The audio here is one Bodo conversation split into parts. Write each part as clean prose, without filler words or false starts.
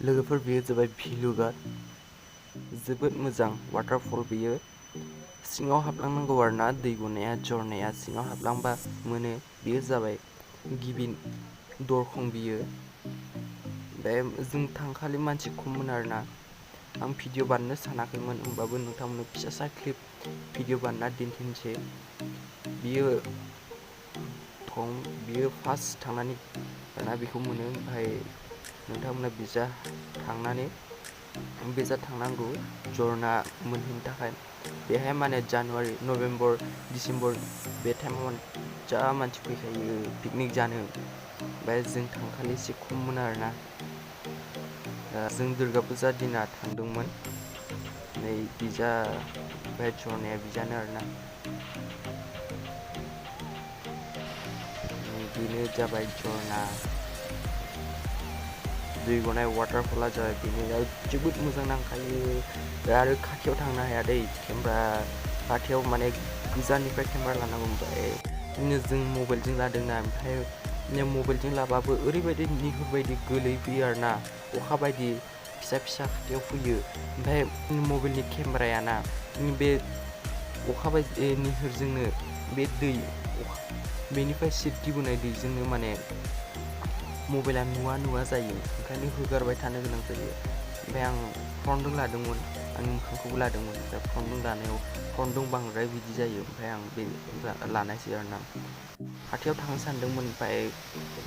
लोगोफोर बेयो जाबाय भिलुगार जोबोद मोजां वाटारफल बेयो सिङाव हाबलांनांगौ आरोना दै गनाया झरनाया सिङाव हाबलांबा मोनो बेयो जाबाय गिबि दरखं बियो बे जों थांखालि मानसि खममोन आरोना आं भिडिअ बानायनो सानाखैमोन होमबाबो नोंथांमोननो फिसा क्लिप भिडिअ बानायना दिन्थिनोसै बियो फार्स्ट थांनानै दाना बेखौ मोनो ओमफ्राय नोंथांमोना बिजा थांनांगौ झरना मोनहैनो थाखाय बेहाय माने जानुवारि नभेम्बर डिसेम्बर बे टाइमाव जा मानसि फैखायो पिकनिक जानो ओमफ्राय जों थांखालि एसे खममोन आरोना जों दुर्गा फुजा दिना थांदोंमोन नै बिजा ओमफ्राय झरनाया बिजानो आरोना बेनो जाबाय झरना दै गनाय वाटारफला जाबाय बेनो जोबोद मोजां नांखायो आरो खाथियाव थांनो हाया दै केमेरा खाथियाव माने गोजाननिफ्राय केमेरा लानांगौ ओमफ्राय जों मबाइलजों लादोंना ओमफ्राय मबाइलजों लाबाबो ओरैबायदि निहुरबायदि गोलैफैयो आरोना अखा बायदि फिसा खाथियाव फैयो ओमफ्राय मबाइलनि केमेरायाना बे अखा बायदि निहोरजोंनो बे दै बेनिफ्राय सिददिबोनाय दैजोंनो माने मबाइला नुवा जायो ओंखायनो होगारबाय थानो गोनां जायो ओमफ्राय आं फ्रन्टजों लादोंमोन आंनि मोखांखौबो लादोंमोन ओमफ्राय फ्रन्टजों लानायाव फ्रन्टजों बांद्राय बिदि जायो ओमफ्राय आं बे लानायसै आरोना खाथियाव थांनो सानदोंमोन ओमफ्राय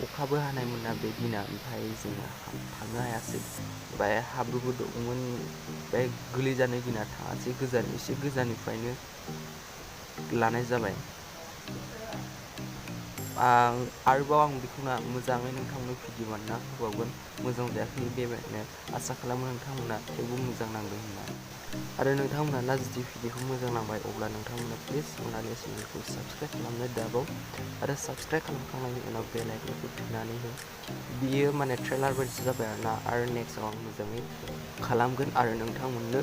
अखाबो हानायमोन ना बे दिना ओमफ्राय जों थांनो हायासै ओमफ्राय हाब्रुबो दंमोन ओमफ्राय गोलैजानो गिना थाङासै एसे गोजाननिफ्रायनो लानाय जाबाय आरोबाव आं बेखौनो मोजाङै नोंथांमोननो भिडिअ बानायना होबावगोन मोजां जायाखै बेबायदिनो आसा खालामो नोंथांमोना थेवबो मोजां नांदों होनना आरो नोंथांमोना जुदि भिडिअखौ मोजां नांबाय अब्ला नोंथांमोना प्लिज अननानै चेनेलखौ साबस्क्राइब खालामनो दाबाव आरो साबस्क्राइब खालामखांनायनि उनाव बेल आइकनखौ थुनानै हो बियो माने ट्रेलार बायदिसो जाबाय आरो नेक्स्टआव आं मोजाङै खालामगोन आरो नोंथांमोननो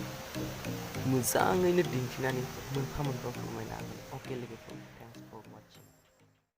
मोजाङैनो दिन्थिनानै मोनफा मोनफा फोरमायनो हागोन अके लोगोफोर